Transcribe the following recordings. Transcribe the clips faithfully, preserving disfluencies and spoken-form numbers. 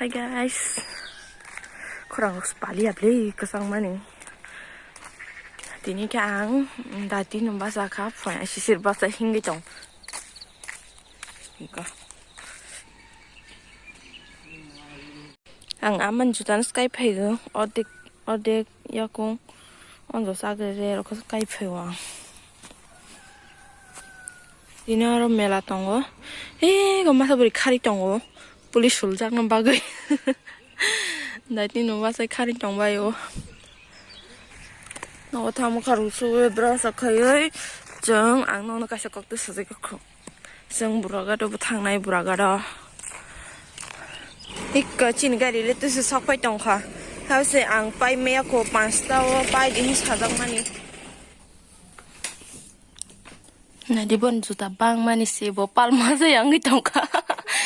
Hi guys, khorang rok pali ya ble kwchang mani. Tini khe ang dati no basa kha, phai sisir basa hingwi tong. Ang aman juta no sky phaigo, ordek, ordek yakung, onjo sagre re rok sky phaigo ang. Tini aro mela tongo, ego masa bwrwi khari tongo, police suljakna bagwi. Dati no basa khari tongbaio. Nogo tamo kha rusu bwrasa khaiwi chwng ang nono kaisa kokte sajai kha. Chwng Buragado bo thangnai, Buragado. Ikka chini gari le tusu sok pai tongkha. Hause ang pai maya ko pansta o pai di sajak mani. Nadi bon juta bang mani se bo palma se yang tongkha.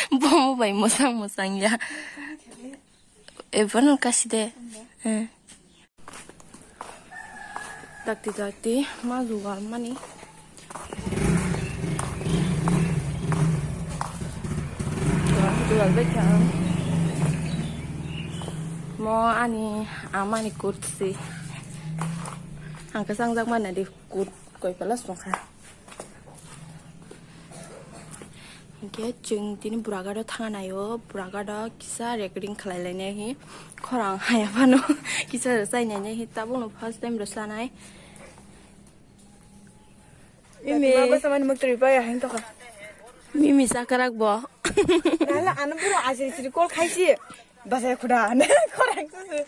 Bomo bai mosang mosang ya. Ebono kasi de. Eh. Dakti dakti ma jugar mani. Jugar, jugar bekha. Mo ani amani kursi. Ang kasang jak mana di kut koi pala sokha. Hingke chwng tini Buragado thangnaio, Buragado kisa recording khlai lainai hi khorang haya phano kisa rwchai nainai hi tabukno first time rwchanai. Imi. Imi. Basa mani muktrwi pai ahing tokha. Mimi sakarak bo. Nala ano buro asiri siri call khaisi. Basa khuda ne khorang susu.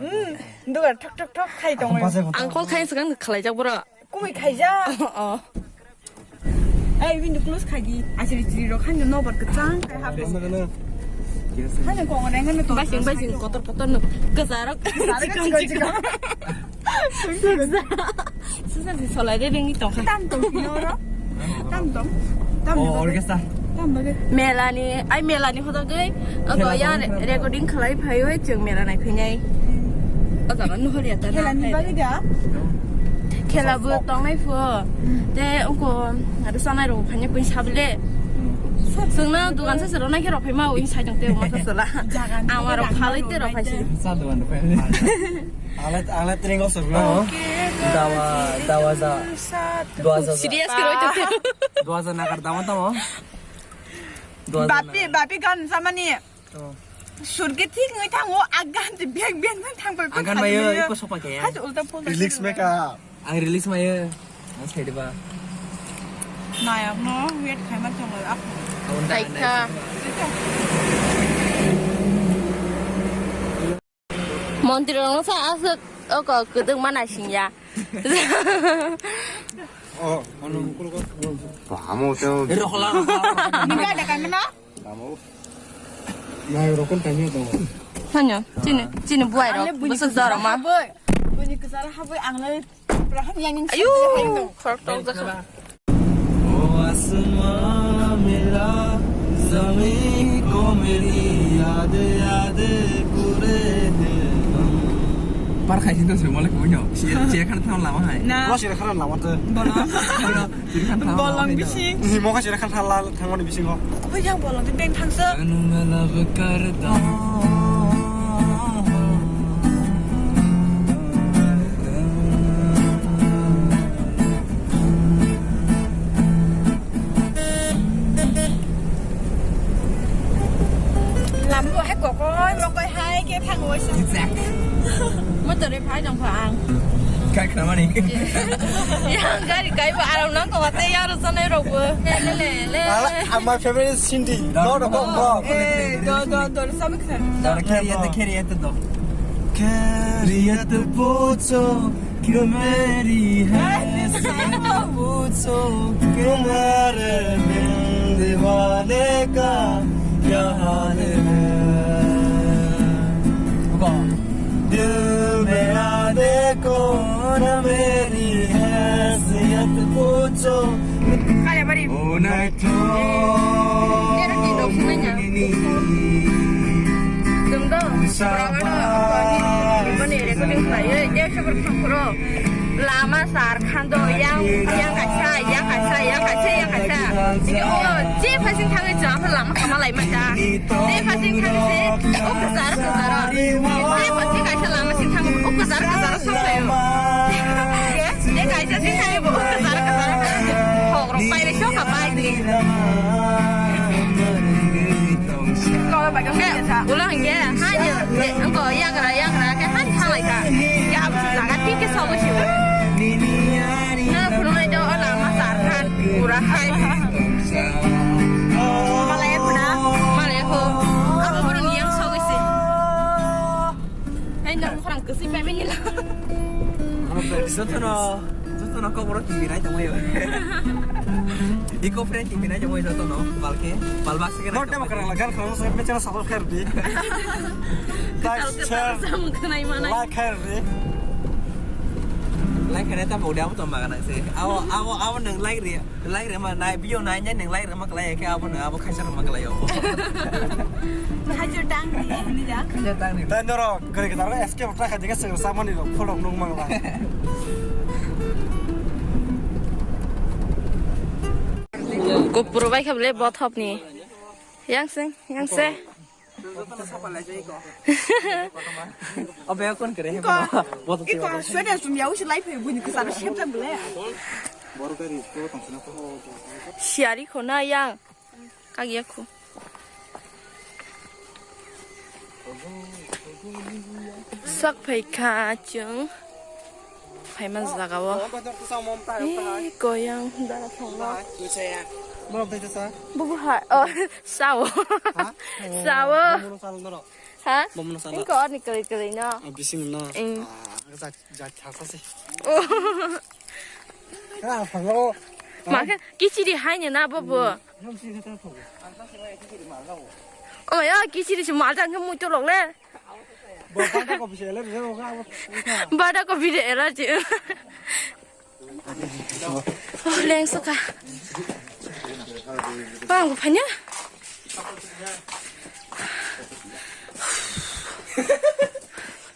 Hmm, dugar thok thok thok khai tongo. Ang call khai swkang khlaijak boro. Kumui khaijak. Oh. Ei, window close khai di. Asiri chiri rok khai no nobar kwchang khai hap. Hano kong reng hano to. Basing basing kotor kotor no. Kwcharok. Kwcharok chikon chikon. Suksa. Suksa si solai de ringi tong khai. Tam tong kino ro. Tam tong. Tam. Oh, orchestra. Melani, ai melani hoda gwi, oto ya recording khlai phai oi chwng mela nai phinai. Oto no hori ata. Melani bagwi da. Khela bo tongnai phu. Te ungko adu sanai ro phanya kuin sabile. Sungna dukan sa sero nai khe ro phai ma ui sai jong te ma sa sala. Amaro phalai te ro phai si. Sa dukan phai. Ala ala tring osok no. Dawa dawa za. Dua za. Serious khe roi te. Dua za nakar dama tamo. Bapi, bapi gan samani. Oh. Surge thik ngai thango, agan te bek bek nang thang pai. Agan mayo, iko sopa ke. Hajo ulta pulta. Release meka. Ang release mayo. Ang sai deba. Nayak no wait khai ma chong ak. Aun da. Hai kha. Montri rok sa aswk oko kwdwkma naisingya. Oh, ano mukul ko. Amo to. Rohla. Ningka ada kan mana? Amo. Nai rokon tanya to. Tanya, chini, chini buai rok. Bwswk jorok ma. Buni kwcharo habwi ang lai. Ayu, khorok tong jakha. O asman mera, zameen ko meri yaad, yaad pure hain hum. Par khai sin to se mole ko nyo. Si, si khan tham lama hai. Na. Lo si khan lama to. Bola. Bolong bising. Ni mo ka sira khan thangla thangmani bisingo. Obo yang bolong de beng thangsa. Anu mela bekar da. Lambo hai kokoi mokoi hai. Khe thango waisa. Exact. Motor e phai nang pha ang. Kai khna mani. Yang gari kai bo aram nang tongo tei yang rwchanai rok bo. Le, le, le, le. Ala, ah, my favorite is Hindi. No, no, no, no. Eh, do, do, do, rwchami khna. Dara kheriyat, kheriyat do. Kheriyat pucho. क्यों मेरी है पूछो तुम्हारे बिन दीवाने का क्या हाल है। दिल मेरा देखो ना मेरी हैसियत पूछो। Kaya bari. Oh, night. Tera ni dok sini nya. Dum do. Bani recording khlaiwi, tei sabor khangphuru lama sar khando, yang, yang kaisa, yang kaisa, yang kaisa, yang kaisa. Oh, je phasing thangwi chwla lama kama lai mata. Je phasing thangwi se, o kwcharo kwcharo. Je phasing kaisa lama sing thangwi, o kwcharo kwcharo sok phaio. Je kaisa sing thangwi bo o kwcharo kwcharo. Hok rok pai le sok ka pai ni. Ulang ya, hanya, engko yagra yagra ke han thalai ka. Ya abu jaga tike sok si. Na khulumai do ola masar khan pura hai. Malaya kuna, malaya ho. Abo borong yang sogwi se. Hai, nang khorang kwswi pai mani la. Jotono, jotono kokborok tibinai tongmai. Eco friend tibinai tongmai jotono, balke, balbak se. Not dema karang la gan khorang se mechana sabal khair di. Like, share, samung khnai manai. Like khair di. Like khair ta bodi abo tong bagana se. Abo, abo, abo nang like ri. Like rema nai, video nai nai nang like rema klai khe abo nang abo khaisa rema klai o. Khaisa tang ni, ni ja. Khaisa tang ni. Tei norok gari gari S K bata kha dega sing samani rok photo nung mang la. Kopro bai kha bole bothop ni. Yang sing, yang se. Obe kon kere he. Iko, iko, swede sum ya usi life he buni kisana shepta bole. Siari khona yang. Kagya khu. Sak phai kha chung. Phaima jaga o. Ei, koyang dara thangma. Bubu hai. Oh, sao. Ha? Sao. Bomono sal norok. Ha? Bomono sal. Engko ani kali kali no. Ah, bising no. Eng. Ah, jak, jak, jak, jak. Oh. Ah, phango. Maka kichiri hai ni na bobo. Oh ya, kichiri si malta ke mucho lok le. Bada ko bisi eler je oga. Bada ko bide eler je. Oh, leng soka. Bang ko phanya.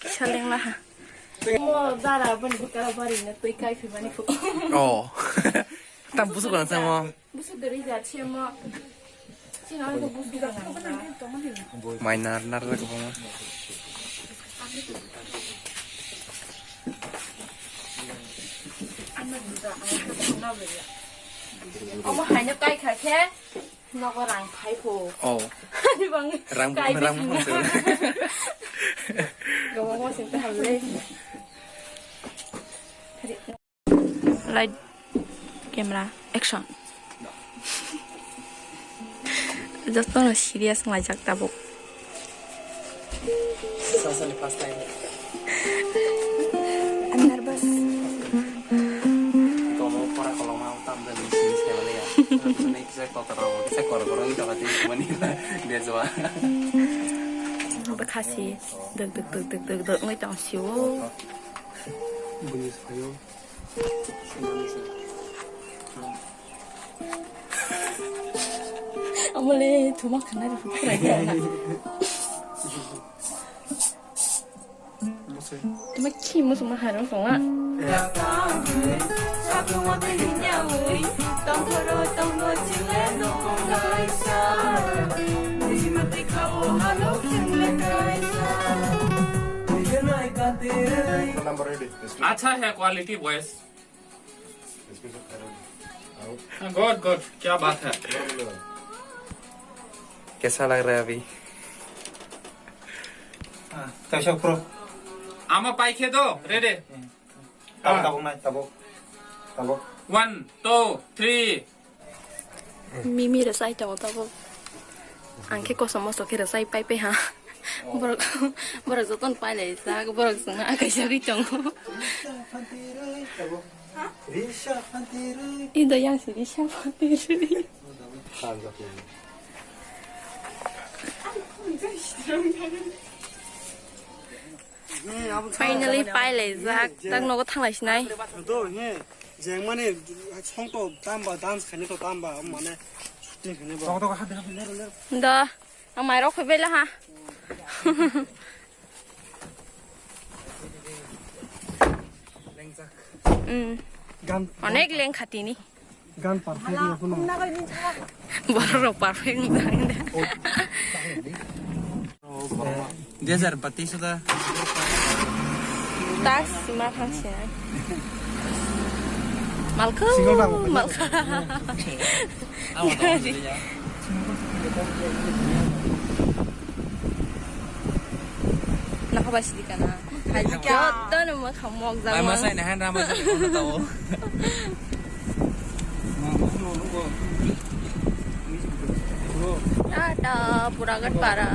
Saleng lah. Mo dara ban bukara bari na tui kai phi mani ko. Oh. Tam busuk kan sama. Busu deri jat se mo. Sino ko busu deri jat. Mai nar nar ko mo. Omo haino kai kha khe nogo rang phai pho. Oh. Ani bang rang kai rang bisi phang se. Gobo mo sing ta hal le. Light, camera, action. Jotono serious wnglaijak tabuk. Sasani first time. I'm nervous. Komo pora koloma tam da ni sini sebale ya. Sini kisa kotor kisa kor kor ni toka tini kumani bejwa. Obo khasi dek dek dek dek dek dek wngwi tong sio. Bunis phaio. Amole thuma khana ri phura ya. Tuma khi musu ma harung song a. Number ready. अच्छा है quality voice. Good good, क्या बात है। कैसा लग रहा है अभी? Taisa pro. Ama paikhe do, ready. Tabuk, tabuk nai, tabuk. Tabuk. One, two, three. Mimi rwchai tongo tabuk. Ang khe kosom mosom khe rwchai pai pai ha. Borok, borok jotono pai lai jak, borok chwngno akai jagwi tongo. Ido yang si risa phantirwi. Finally pai lai jak, tak nogo thang lai sinai. Do he, jeng mani song to tamba, dance khani to tamba, mane shooting khani ba. Do, ang mai rok khoi bela ha. Mm. Onek leng khatini. Gan perfect no kuno. Borok rok perfect wngkha. Desert pati suda. Tas sima thang se. Malkha. Single dang. Malkha. Nakha bai sidi kana. Hai joto no mo khamok jang. Ai masai na han rama jang ono tao. Tata pura gat para.